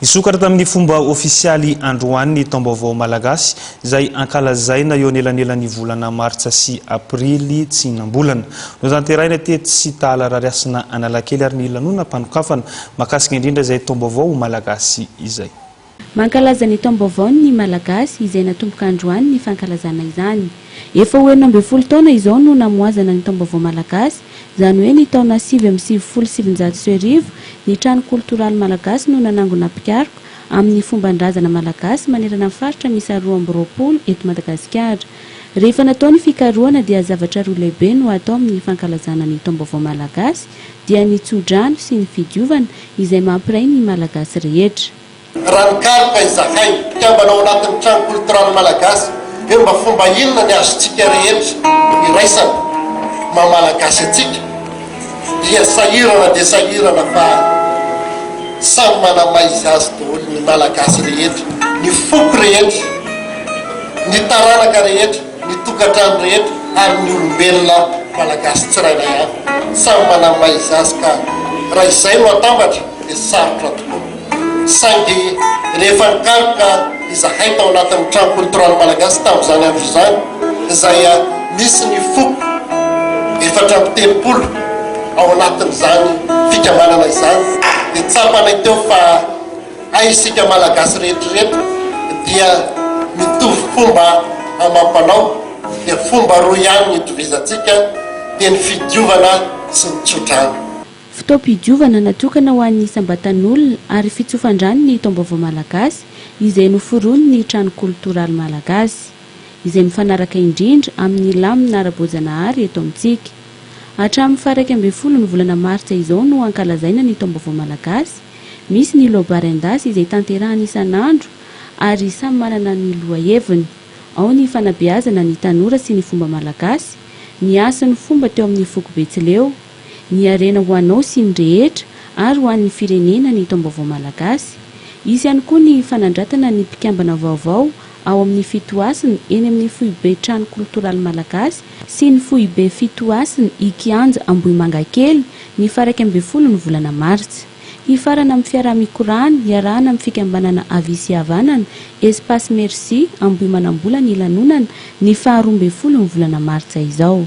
Nisokatra tamin'ny fomba ofisialy androany ny taom-baovao malagasy izay ankalazaina eo anelanelan'ny volana martsa sy aprily tsinam-bolana. Notanterahina tetsy Tahala Rarihasina Analakely ary ny lanonam-panokafana mahakasika indrindra izay taom-baovao malagasy izay. Mankalaza ny taom-baovao ny Malagasy izay natomboka androany ny fankalazana izany. Efa ho 16 taona izao no namoazana ny taom-baovao malagasy, izany hoe ny taona 1999 ny trano koltoraly malagasy no nanangona mpikaroka amin'ny fomban-drazana malagasy manerana ny faritra miisa 22 eto Madagasikara. Rehefa natao ny fikarohana dia zavatra roa lehibe no atao amin'ny fankalazana ny taom-baovao malagasy dia ny tso-drano sy ny fidiovana izay mampiray ny Malagasy rehetra. Raha nikaroka izahay, mpikambana ao anatin'ny Trano Koltoraly Malagasy, hoe mba fomba inona ny azontsika rehetra iraisana maha Malagasy antsika, dia sahirana dia sahirana fa samy manamaizy azy daholo ny Malagasy rehetra, ny foko rehetra, ny taranaka rehetra, ny tokantrano rehetra ary ny olombelona Malagasy tsirairay avy. Samy manamaizy azy ka raha izay no atambatra dia sarotra tokoa. Saingy rehefa nikaroka izahay tao anatin'ny Trano Koltoraly Malagasy tamin'izany andro izany, izay misy ny foko 34 ao anatin'izany fikambanana izany, dia tsapanay teo fa hay isika Malagasy rehetra ireto dia mitovy fomba amam-panao, dia fomba roa ihany no itovizantsika, dia ny fidiovana sy ny tsodrano. Fotoam-pidiovana natokana ho an'ny isam-batan'olona ary fitsofan-drano ny Taom-baovao Malagasy izay noforonin'ny Trano Koltoraly Malagasy, izay mifanaraka indrindra amin'ny lamina ara-boajanahary eto amintsika. Hatramin'ny faha 11 ny volana martsa izao no ankalazaina ny Taom-baovao Malagasy, misy ny loabary an-dasy izay tanterahana isan'andro ary samy manana ny lohaheviny. Ao ny fanabeazana ny tanora sy ny fomba malagasy, ny hasin'ny fomba teo amin'ny foko betsileo, Ny harena ho anao sy ny rehetra ary ho an'ny firenena ny Taom-baovao Malagasy. Hisy ihany koa ny fanandratana ny mpikambana vaovao ao amin'ny Fitohasina eny amin'ny foibe Trano Koltoraly Malagasy sy ny foibe Fitohasina Ikianja Ambohimangakely ny faha 11 ny volana martsa. Hifarana amin'ny fiaraha-mikorana iarahana amin'ny fikambanana Havia sy Havanana, Espace Merci, Ambohimanambola ny lanonana ny faha 12 ny volana martsa izao.